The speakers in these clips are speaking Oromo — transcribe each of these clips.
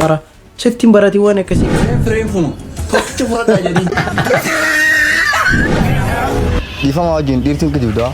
Mara sitti hin baratiin waan akkasii. Fireen funu tokkicha fudhadhaa jedhii. Dhiifama wajjin, dhiirtiin kijibdaa.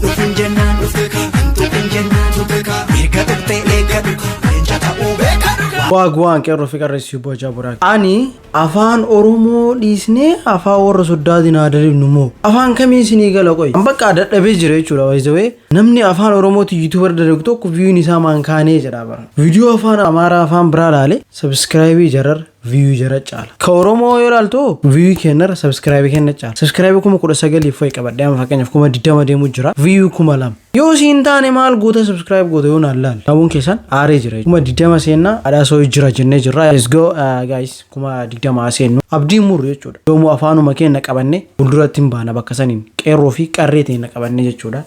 Dhufin jennaan dhufte ka, tuqin jennaan tuqe ka, erga tuqxee eeggatu ka, leenca ta'uu beekadhu ka. Waagwaan qeerroo fi qarreessii bocaa buraa. Ani afaan Oromoo dhiisnee afaan warra soddaatiin haa dalibnu moo? Afaan kamiin isinii gala qoy? An bakka dadhabee jira jechuudha, by the way. Namni afaan Oromooti YouTuber dalagu tokko view'n isaa maankaanee jedha bara. Viidiyoo afaan Amaaraa, afaan biraa laale, subscribe jarar view jara caala. Ka Oromoo yoo ilaaltu, view kennara subscribe kenna caala. Subscribe 19,000 fa'i qabadhee, amma fakkeenyaaf 20,000 deemu jira. View 2000. Yoo siin taane maal goota subscribe goota yoo naan laalle? Namuun keessan aaree jira. 20,000 seennaa adhaasoo jira jennee jirra. Let's go, guys, 20,000 seennu. Abdiin murru jechuudha. Yoomuu afaanuma keenya qabanne fuulduratti hin baana, bakka saniin qeerroo fi qarree teenya qabanne jechuudha.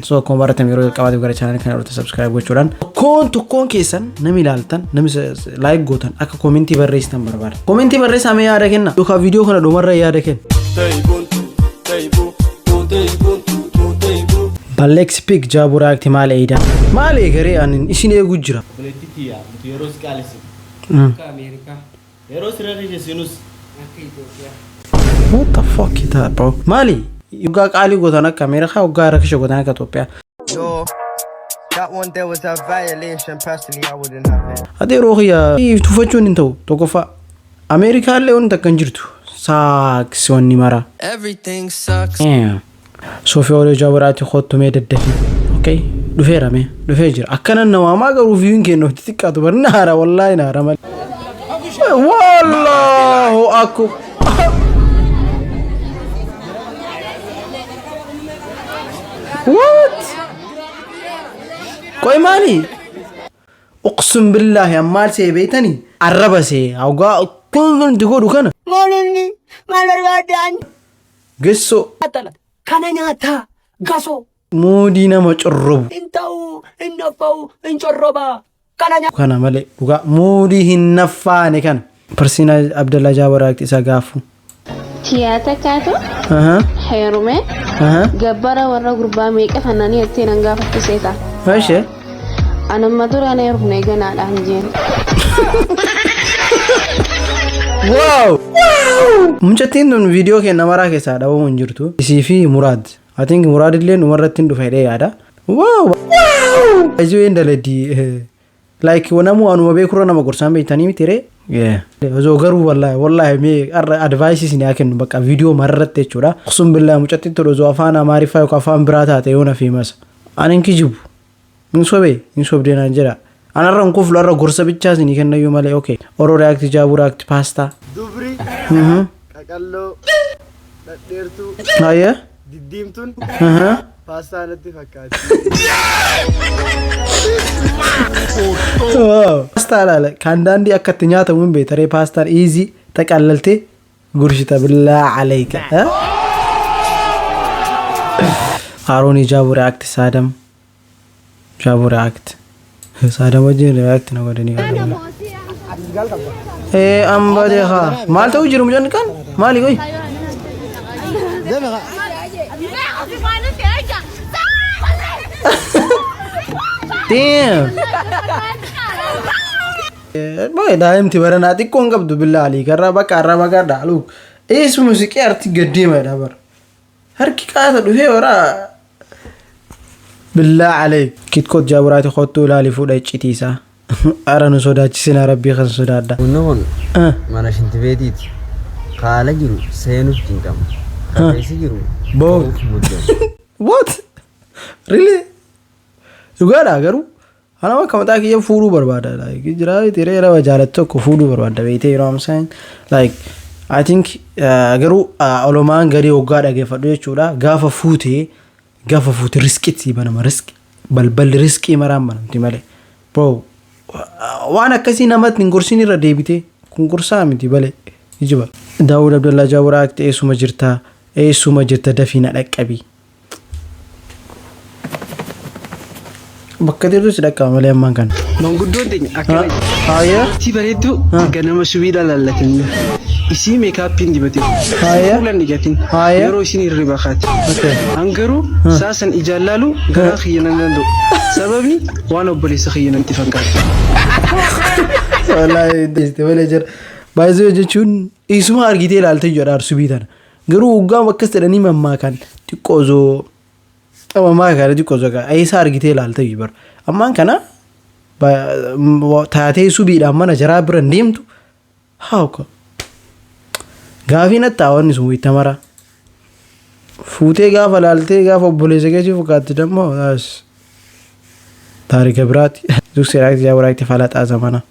So akkuma baratame, yeroo jalqabaatiif gara channel kana irratti subscribe gochuudhaan tokkoon tokkoon keessan nami ilaaltan, nami like gootan, akka comment barreessitan barbaada. Comment barreessaa mee, yaada kenna. Yookaan viidiyoo kana dhumarra yaada kenna. Ballex Pick Jaaburaakti maal eeyida? Maal eegaree ani isin eegu jira. Obboleettii tiyya, nuti yeroo si qaalessinu. Akka Ameerikaa. Yeroo sirra rijeessinus. Akka Itoophiyaa. What the fuck is that, bro? Maali? Yoggaa qaalii gootan akka Ameerikaa, yoggaa rakisha gootan akka Itoophiyaa. Yo, that one there was a violation. Personally, I wouldn't have it. Ati yeroo kiyya tuffachuun hin ta'u tokkoffaa. Ameerikaallee wanti akka hin jirtu. Saaqsi wanni mara. Everything sucks. Soofii Ooloo Jaaburaatti kottumee daddafii. Okay. Dhufeera mee, dhufee jira. Akkana namaamaa garuu view'n keenya ofitti xiqqaatu bari naara, wallaahi naara malee. Wallaahu akku. What? Qoy, maali? Uqsum billaahi, ammaal see beeytanii? Arraba see hawgaa kun wanti godhu kana. Maal inni maal barbaadaan? Gessoo. Kana nyaataa gasoo. Moodii nama corrobu. Hin ta'uu, hin naffa'u, hin corrobaa. Kana nyaata. Kana malee dhugaa moodii hin naffaane kana. Parsiina Abdallaa Jaabaraaqti isa gaafu. Tiyaa takkaatu heerume, gabbara warra gurbaa meeqa kananii jettee nan gaafattu seeta. Ishee. Anamma duraan heerumne ganaadhaan jeen. Wow! Mucattiin tun viidiyoo keenya maraa keessaa dhabamuu hin jirtu. Isii fi Muraad. I think Muraad illee dhumarratti hin dhufa jedhee yaada. Wow! Ijoo daladii. Like, namuu anuma beekurra nama gorsaan beektanii miti ree? Yeah. Osoo garuu wallaahi wallaahi mee har'a advice isin haa kennu bakka viidiyoo mararratti jechuudha. Sun billaa mucattiin tun osoo afaan Amaariffaa yookaan afaan biraa taate yoo na fiimasa. Ani hin kijibu. Hin sobee, hin sobdee naan jedha. Anarra hin kuflu, har'a gorsa bichaa isinii kennayyuu malee, okay. Oro React Jaabuu React paastaa. Dubri qaqalloo dhadheertuu Ayyee. diddiimtuun paastaa natti fakkaatti. Paastaa laala kan daandii akka itti nyaatamu hin beektaree, paastaan easy xaqallaltee gurshita, billaa alayka. Haaroon Jaabuu React Saadam. Jaabuu React. Saadam wajjin react na godhanii qabu. Ee, amma deekaa maal ta'uu jiru mucaan kan maali qoy? Damn. Baay'ee daa'imti baranaa xiqqoo hin qabdu, billaa alii karraa bakka har'a bakka dhaalu. Eessuma siqee arti gaddeemadha bara. Harki qaata dhufee waraa. Billaa alee. Kitkoot jaaburaati kottuu ilaali, fuudha iccitii isaa. Ara nu sodaachisina, rabbii kan sodaadha. Bunni kun mana shintibeetiiti. Haala jiru seenuuf cinqama. Ka keessa jiru Bahuuf. bahuuf muddama. What? Really? Dhugaadha garuu. Ana akka mataa kiyya fuudhuu barbaada. Like, jira tiree nama jaalatu tokko fuudhuu barbaada beektee, you know what I'm saying? Like, I think garuu olomaan garii hoggaa dhageeffadhu jechuudha. Gaafa fuute riskitti banama, riski balballi riskii maraan banamti malee. Bro, waan akkasii namatti hin gorsin, irra deebitee kun gorsaa miti balee ijiba. Daawud Abdallaa Jaaburaa akti, eessuma jirtaa, eessuma jirta, dafii na dhaqqabi. Bakka jirtu si dhaqqaba malee ammaan kana. Manguddoon teenya akkana. Haaya. Isii bareedduu ganama subiidha laallatin. Isii makeupiin dibatin. Haaya. Fuula dhiqatin. Haaya. Yeroo isin hirriba kaati. An garuu saasan ijaan laalu garaa kiyya nan danda'u. Sababni waan obboleessa kiyya natti fakkaata. Wallaahi deeste malee jira. Baay'ee jechuun isuma argitee ilaalte jedha subii tana. Garuu waggaa akkas jedhanii mammaakan xiqqoo osoo mammaa kana xiqqoo osoo eessa argitee ilaalte bara. Ammaan kana taatee subiidhaan mana jaraa bira hin deemtu haa uka. Gaafii natti hawanni sun wiitta mara. Fuutee gaafa laaltee gaafa obboleessa keetii fakkaatti dammoo taarika biraati. Duksee jaa biraatti falaxaa zamana.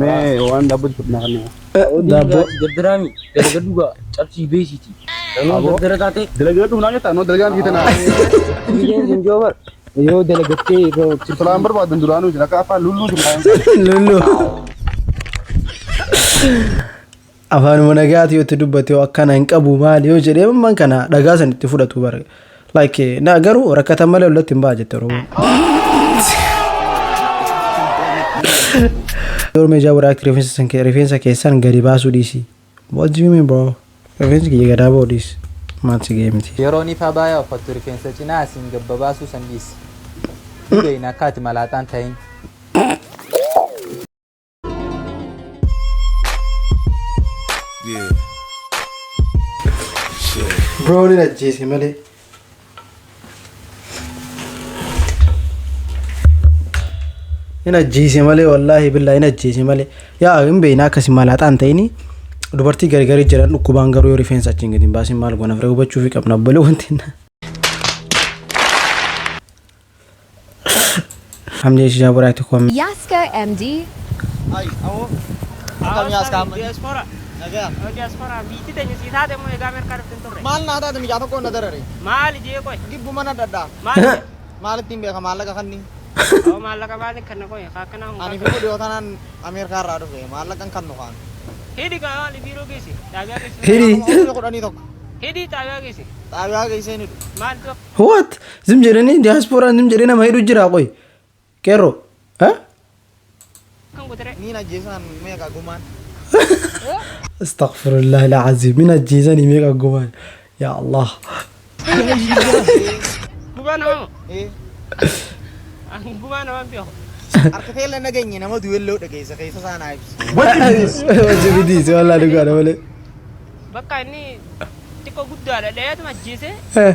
Mee waan daabboo fudhannaa kana. Daabboo. Dardaraami dalagadhu gaa cabsii beesiiti. Nama dardara taate. Dalagadhu naa jettaa noo dalagaan kiitanaa. Biyyeen sun joobar yoo dalagattee. Tolaan barbaadan duraanuu jira akka afaan lulluu jira. Lullu. Afaanuma nagaati yoo itti dubbate yoo akkana hin qabu maali yoo jedhee ammaan kana dhagaa san itti fudhatu bara. Like na garuu rakkatan malee ollatti hin ba'a jette Oromoon. Yeroo meeshaa biraatti rifeensa keessan gadi baasuu dhiisi. What do you mean, bro? Rifeensi kiyya gadaa ba'uu dhiisi. Maal si ga'e miti. Yeroon ifa baayaa uffattu rifeensa cinaa asiin gabbabaasuu san dhiisi. Dhugeen akka ati malaaxaan ta'in. Yeah. Bro ni ajjeese malee. Hin ajjeese malee, wallaahi billaa hin ajjeese malee. Yaa hin beekna akkasi malaaxaan ta'ini dubartii gargarii jiran dhukkubaan garuu yoo rifeensa achiin gadi hin baasin maal goona firee hubachuu fi qabna obbolee wanti. Hamdee ishee biraatti koome. Yaska MD. Akkam yaaskaa amma? Diaspora. Nagaa. Diaspora biitti teenya sii taate immoo egaa Ameerikaa dhufte hin turre. Maal naa taate mijaa tokko na darare. Maali jee qoy? Gibbu mana daddaa. Maali jee? Maalittiin beeka maallaqa kanni? Oo maallaqa maaliin kanna qoy akkanaa Ani fi dhiyoo tanaan Ameerikaa irraa dhufe maallaqa kan nu kaan. Hidhi kaa maali biiroo geessi? Xaabiyaa geessi. Hidhi. Nama 11. Hidhi xaabiyaa geessi. Xaabiyaa geessee ni dhufu. Maaltu What? Zim jedhanii diyaaspooraan zim jedhee nama hidhu jira qoy. Qeerroo. Ha? kan godhere? Niin ajjeesaan meeqa gumaan? Astaghfirullah al-azim. Min ajjeesanii meeqa gumaan? Ya Allah. Gumaa nama moo? Eh. Gumaa nama hin beeku. Harka keella nageenye nama du'elloo dhageessa keessa isaa naa ibsa. Wajji bitiisi wallaahi dhugaadha malee. Bakka inni xiqqoo guddaadha dheetuma ajjeesee Eh.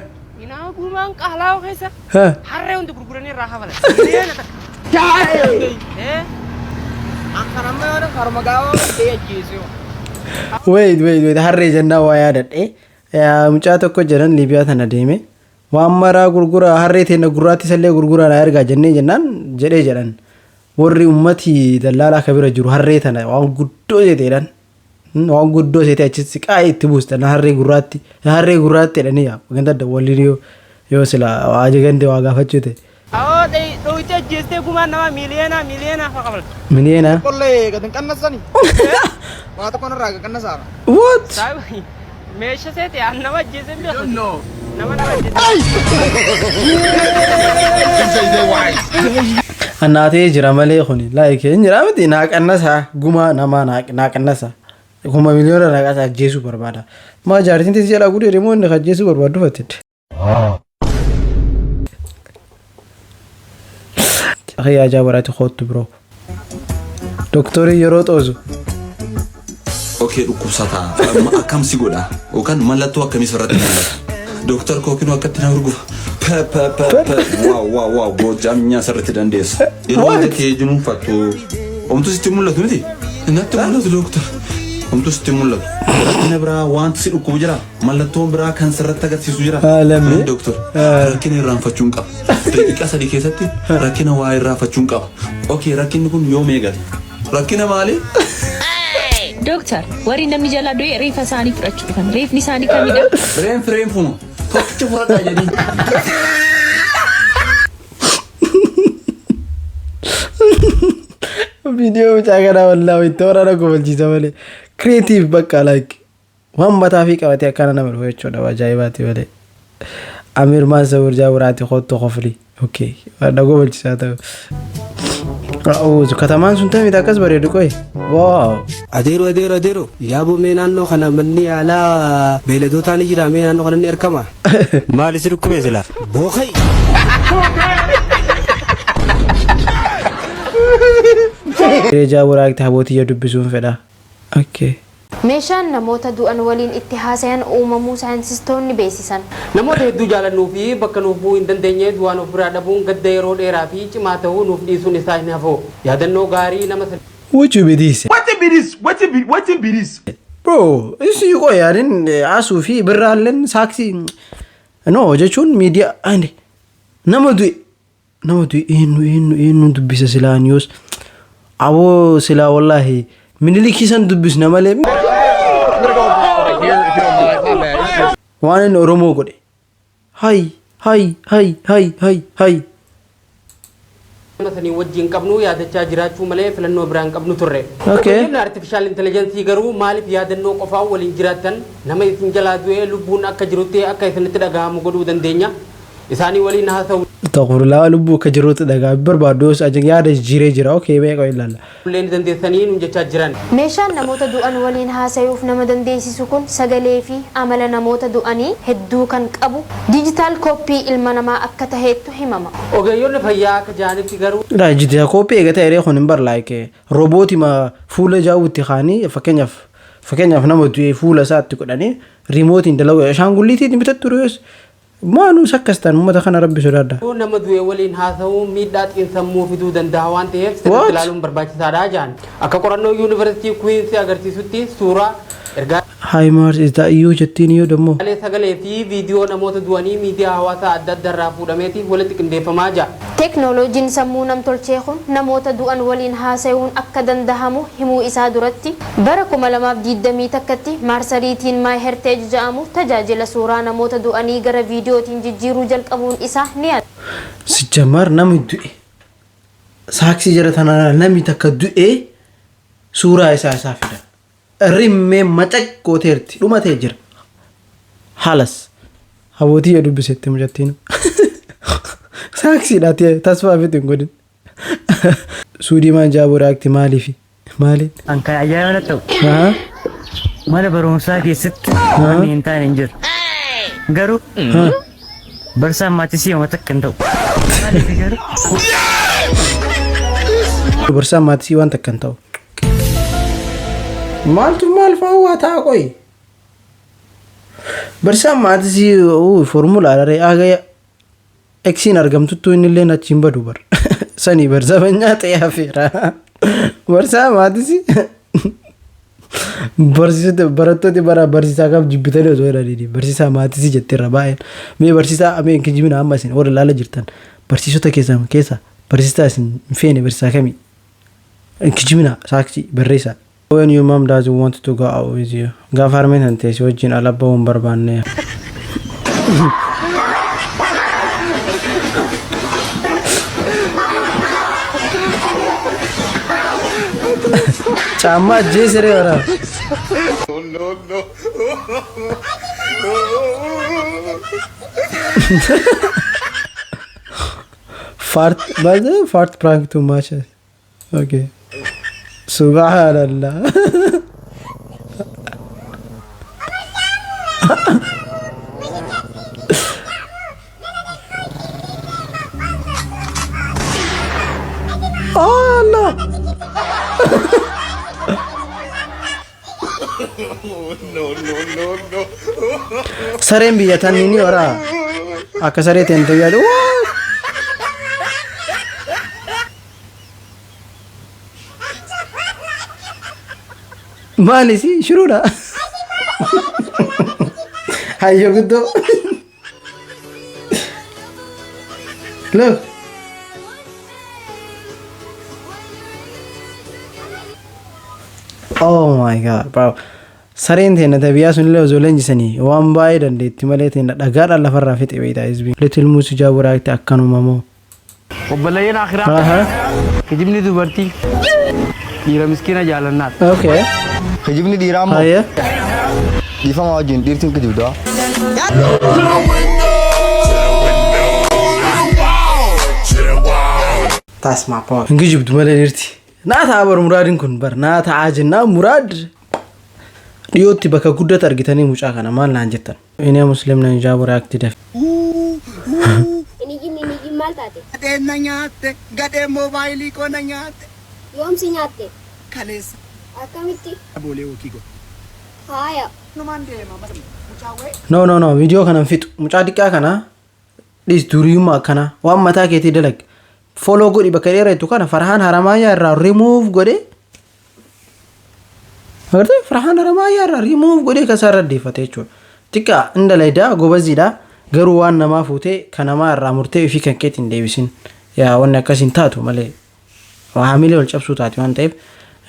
nama gumaan qaalaa'oo keessa Eh. harree hundi gurguranii irraa kafalan. Miliyoona 1. Eh. Kan amma yoo karuma gaawaa ta'e ajjeesee. Wait, wait, wait, harree jennaa waa yaadadhe. Mucaa tokko jedhan Liibiyaa tana deeme. Waan maraa gurgura harree teenya gurraatti sallee gurguraa na ergaa jennee jennaan jedhee jedhan. Warri ummati dallaalaa akka bira jiru harree tana waan guddoo seeteedhaan. Waan guddoo seetee achitti qaa'ee itti buustan harree gurraatti. Harree gurraatti jedhanii yaa ganda waliin yoo sila waa gande waa gaafachuu ta'e. Awoo dhoyitee ajjeestee gumaan nama miliyoona miliyoona kafalan. Miliyoona. Qollee gadi hin qannasani. Waa tokko narraa qannasaara. What? Saayiba meeshaa seete an nama ajjeesee hin beeku. Nama ajjeesee. Annaatee jira malee kuni like hin jira miti naa qannasaa gumaa namaa naa qannasa kuma miliyoona naa qannasa ajjeesuu barbaada. Maa jaartiin teessee jalaa gudee deemu inni ajjeesuu barbaadu fattidde. Akhi ajaa baraati kootu biroo. Doktorii yeroo xoosu. Okay, dhukkubsataa akkam si godha yookaan mallattoo akkamii sirratti mul'ata? Dooktar kookinuu akkatti na urgufa. Pe pe pe pe wow wow wow Goojjaamnyaa sirriitti dandeessa. Yeroo hunda kee jinuunfattu homtuu sitti mul'atu miti? Natti mul'atu dooktar. Homtuu sitti mul'atu. Rakkina biraa wanti si dhukkubu jira? Mallattoon biraa kan sirratti agarsiisu jira? Lammi. Dooktar, rakkina irraanfachuun qaba. Daqiiqaa 3 keessatti rakkina waa irraanfachuun qaba. Okay, rakkinni kun yoom eegale? Rakkina maali? Dooktar, warri namni jalaa du'e reefa isaanii fudhachuu dhufan. Reefni isaanii kamidha? Reenfi reenfuma. Tokkicha fudhadhaa jedhii. Viidiyoo mucaa kanaa wallaahi itti waraana gobalchiisa malee. Creative bakka like waan mataa fi qabatee akkana nama dhufu jechuudha ajaa'ibaati malee. Amiir maan sawir jaaburaati kottu kofli. Okay. Dhagoo bulchisaa ta'u. Katamaan sun tamii akkas bareedu qoy. Wow. Adeero, adeero, adeero, yaaboo, mee naannoo kana manni yaalaa beeyladootaa ni jira? Mee naannoo kana ni argama? Maali si dhukkubee silaa? Bookai. Jaaburaatti habootiyya dubbisuun fedha. Okay. Meeshaan namoota du'an waliin itti haasayan uumamuu saayinsistoonni beeksisan. Namoota hedduu jaalannuu fi bakka nuuf bu'uu hin dandeenye du'aan of biraa dhabuun gadda yeroo dheeraa fi cimaa ta'uu nuuf dhiisuun isaa hin hafu. Yaadannoo gaarii nama What you be this? Wetin be this? Wetin be this? Bro, isi qoy yaadin asuu fi birraalleen saaksii no jechuun miidiyaa andi nama du'e eenyu dubbisa silaan yoos aboo silaa wallaahi Minilikii san dubbisna malee waan inni Oromoo godhe hay hay hay hay hay hay. Nama sanii wajjin qabnu yaadachaa jiraachuu malee filannoo biraan qabnu turre. Okay. Ogeeyyiin artificial intelligence garuu maaliif yaadannoo qofaa waliin jiraattan nama isin jalaa du'ee lubbuun akka jirutti akka isinitti dhagahamu godhuu dandeenya. Isaanii waliin haasa'uu Astaghfirullah, lubbuu akka jirutti dhagaa barbaadu yaada jijjiiree jira. Okay, meeqa ilaalla. illee ni dandeessanii nuun jechaa jiran. Meeshaan namoota du'an waliin haasayuuf nama dandeessisu kun sagalee fi amala namoota du'anii hedduu kan qabu digital copy ilma namaa akka taheettu himama. Ogeeyyonni fayyaa akka ja'anitti garuu Digital copy eegata eree kun hin bar like roobootima fuula jaawutti kaanii fakkeenyaaf nama du'e fuula isaatti godhanii riimootiin dalagu ashaangulliitiin bitattu yoos maanus akkas ta'an uummata kana rabbi sodaadha. Nama du'e waliin haasa'uun miidhaa xiinsammuu fiduu danda'a waan ta'eef sirriitti ilaaluun barbaachisaadha jedhan. Akka qorannoo Yuunivarsiitii Kuwiinsi agarsiisutti suuraa ergaa Hi Mars, is that you jettiin iyyuu dammoo. sagalee fi viidiyoo namoota du'anii miidiyaa hawaasaa adda addaa irraa fuudhameeti walitti qindeeffamaa jira. Teeknooloojiin sammuu namtolchee kun namoota du'an waliin haasayuun akka dandahamu himuu isaa duratti bara 2021tti maarsariitiin MyHeritage jedhamu tajaajila suuraa namoota du'anii gara viidiyootiin jijjiiruu jalqabuun isaa ni yaadama. Sijjamar namni du'e saaksii jara tanaa namni takka du'e suuraa isaa fidan. Rimmee macaqqooteerti dhumatee jira. Halas hawwatii yoo dubbisetti mucattiin. Saaksiidha tasfaa fitti hin godhin. Suudii maan jaaboo react maaliifi maaliin? An kan ajaa'iba ta'u mana barumsaa keessatti wanni hin taane hin jiru. Garuu barsaan maatisii yooma takka hin ta'u. Maaliif garuu? Barsaan maatisii waan takka hin ta'u. Maaltu maal fa'aa waa ta'a qoyi? Barsaan maatisii foormulaa dha aga eksiin argamtuttuu inni illee achiin badu bar. Sanii barsamanyaa ta'e hafeera. Barsaa maatisii barsiisota barattooti bara barsiisaa kam jibbitanii osoo jedhanii barsiisaa maatisii jetteerra baay'een. Mee barsiisaa mee kijibina amma isin warra ilaala jirtan barsiisota keessan keessa barsiisaa isin hin feene barsiisaa kamii? Kijibina saaksii barreessaa. When your mom doesn't want to go out with you. Gaafa harmeen tan teessi wajjin ala bahuu hin barbaanne. Caammaa ajjeesiree waraaba. No, no. Fart, but fart prank too much. Okay. Subhanallah. Allah. No, no, no, no. Sareen biyya tanniini waraa akka saree ta'e hin yaadu. Maali si shuruudha? Hayyoo guddoo. Look. Oh my God, bro. Sareen teenya biyyaa sunillee osoo leenjisanii waan baay'ee dandeetti malee teenya dhagaadhaan lafarraa fixe beektaa hizbii. Little Musi Jaaburaatti akkanuma moo? Obboleeyyan akhiraa. Kijibni dubartii dhiira miskiina jaalannaadha. Okay. Kijibni dhiiraa immoo Hayya. dhiifama wajjin dhiirtiin kijibdaa. That's my point. Hin kijibdu malee dhiirti. Naa ta'a bar muraadiin kun bar naa ta'aa jennaan muraad dhiyootti bakka guddatti argitanii mucaa kana maal naan jettan. Inni muslim nan jaabura akti dafe. Iniyyin iniyyin maal taate? Gadheen na nyaatte, gadheen moobaayilii koo na nyaatte. Yoom si nyaatte? Kaleessa. Akkamitti? Boolee wakii godhe. Haaya. Numaan deema mucaawwee. No, no, no, viidiyoo kana hin fixu. Mucaa xiqqaa kana dhiis, duriyyummaa akkanaa waan mataa keetii dalag. Follow godhi bakka dheerattu kana Farhaan Haramaayyaa irraa remove godhe. Agartee, Farhaan Haramaayyaa irraa remove godhee kasaa irra deeffate jechuudha. Xiqqaa hin dalaydaa, gobaziidha, garuu waan namaa fuutee kan namaa irraa murtee ofii kan keetiin deebisin. Yaa, wanni akkasiin taatu malee haamilee ol cabsuu taate waan ta'eef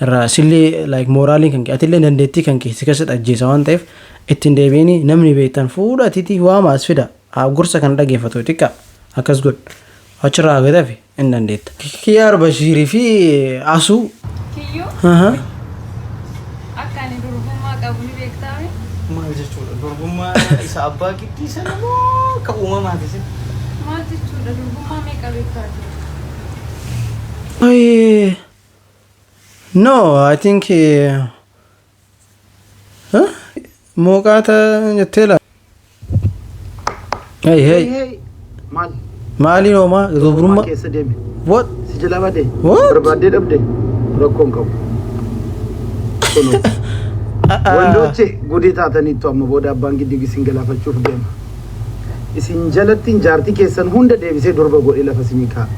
irraa sillee like mooraaliin kan kee atillee dandeettii kan kee si keessatti ajjeesa waan ta'eef ittiin deebiini. Namni beektan fuudha atiiti waama as fida, gorsa kan dhageeffatu xiqqaa akkas godhu achirraa gadafe hin dandeetta. Kiyyaar Bashiirii fi Asuu. Kiyyoo. Akka ani durbummaa qabu ni beektaa? Maal jechuudha? Durbummaa isa abbaa giddii sana moo ka uumamaati isin? Maal jechuudha? Durbummaa meeqa beektaati? Ay, no, I think huh? Mooqaata jettee laa. Hey, hey. Hey, maal? Maaliin hoomaa dubrummaa? Keessa deeme. What? Si jalaa badee? What? Barbaaddee dhabde? Rakkoo hin qabu. Kunoo. Wandoche gudii taataniittu, amma booda abbaan giddii isin galaafachuuf deema. Isin jalatti jaartii keessan hunda deebisee durba godhee lafa isinii kaa'a.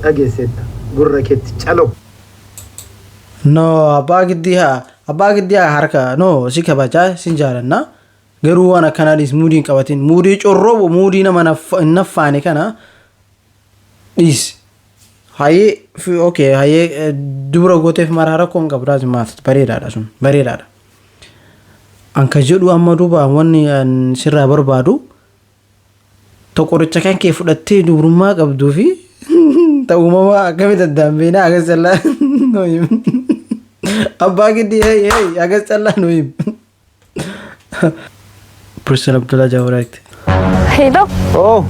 Dhageesseetta. Gurra keetti caloo. No, abbaa giddii haa, abbaa giddii haa harka, no, si kabajaa, sin jaalanna. Garuu waan akkanaadhis muudii hin qabatin. Muudii corrobu, muudii nama hin naffaane kana dhiis. Hayyee, okay, hayyee, dubra gooteef maraa rakkoo hin qabu, daas maal bareedaadha, sun bareedaadha. An ka jedhu amma duuba wanni an sirraa barbaadu tokkoricha kan kee fudhattee dubrummaa qabduu fi ta'uumamaa akkamitti addaan beekna, agas callaa nu him. Abbaa giddii, hey, hey, agas callaa nu him. Pursel Abdullah Jaawuraatti. Hello. Oh.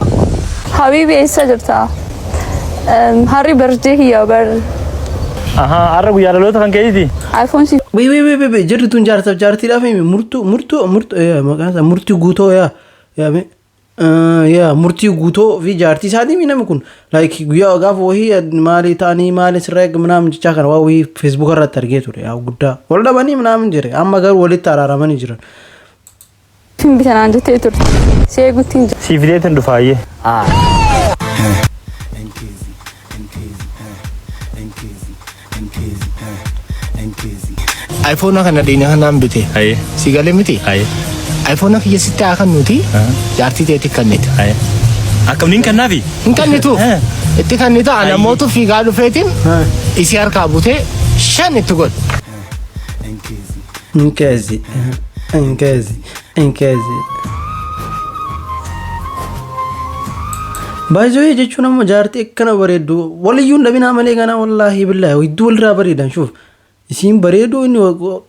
Habibi, eessa jirta? Harri birthday kiyya bar. Ahaa, har'a guyyaa dhaloota kan keetiiti. iPhone si Wait, wait, wait, wait, jirri tun jaarsaaf jaartiidhaaf himi murtuu murtuu murtuu maqaan isaa murtii guutoo, yaa yaa yaa murtii guutoo fi jaartii isaatii mi namni kun like guyyaa gaafa wahii maali ta'anii maali sirraa eega minaamin jechaa kana waa wahii Facebook irratti argee ture, yaa guddaa wal dhabanii minaamin jire, amma garuu walitti araaramanii jiran. Hin bitanaan jettee turte. Si eegutti hin jiru. Sii fideetin dhufaayyee. Nkezi, nkezi, nkezi, nkezi, nkezi. iPhone kana dhiina kanaan bite. Si galee miti? iPhone kiyya sitti haa kennuuti, jaartii teetti kennita. Akkamiin kennaafi? Hin kennitu. Itti kennita, namoota fiigaa dhufeetiin isii harkaa butee shan itti godhu. Nkezi, nkezi, nkezi. Baay'ee jechuun amma jaartii akkana bareeddu waliyyuu hin dhabinaa malee kana, wallaahi billaahi, hedduu walirraa bareedan. Shuuf, isiin bareedu, inni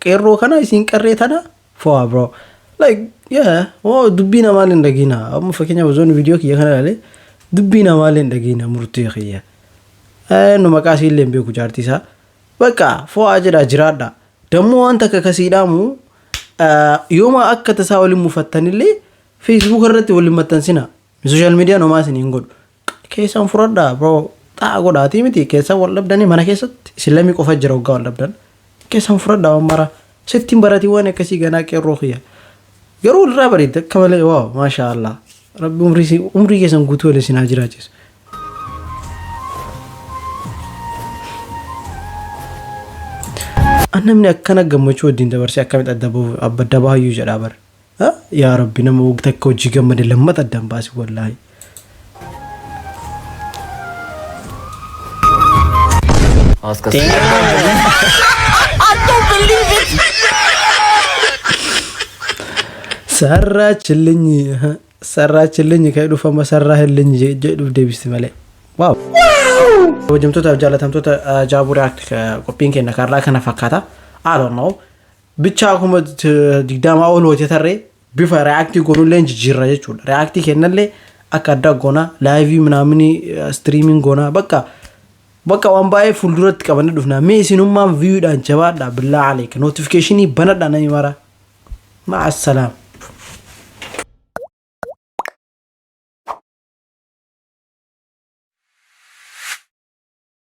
qeerroo kana, isiin qarree tana fo'a, bro, like yeah, oh, dubbii namaallee hin dhagiina. Amma fakkeenyaaf osoo inni viidiyoo kiyya kana ilaalee, dubbii namaallee hin dhagiina, murtii kiyya nu maqaa isiillee hin beeku, jaartii isaa bakka fo'aa jedha jiraadha. Dammoo waan takka kasiidhaamu yooma akka tasaa waliin mufattanillee Facebook irratti waliin maxxansina. Social miidiyaan homaa isin hin godhu. Keessan fudhadhaa, bro, xaa godhaatii miti keessan wal dhabdanii mana keessatti isin lamii qofa jira, waggaa wal dhabdan keessan fudhadhaa waan mara sittiin baratii waan akkasii ganaa qeerroo kiyya. Garuu walirraa bareedda akka malee, wow, maashaa Allah. Rabbi umrii keessan guutuu waliin isin haa jiraachisu. Namni akkana gammachuu wajjin dabarsee akkamitti adda bahayyuu jedhaa bara. Yaa Rabbi, nama takka hojii gammade lammata addaan baasi, wallaahi. I don't believe it. Sarraachillinyi sarraachillinyi kan dhufama sarraahillinyi jedhuuf deebisti malee. Wow. Kabajamtootaaf jaalatamtoota Jaabuu React, qophiin keenya karraa kana fakkaata. I don't know. Bicha 20,000 ol hojjetarree bifa react goonullee jijjiirra jechuudha. React kennallee akka addaa goona, live minaaminii streaming goona bakka. Bakka waan baay'ee fuulduratti qabannee dhufna. Mee isinummaan viewdhaan jabaadhaa, billaa aleek. Notificationii banadhaa namni mara. Ma'a salaam.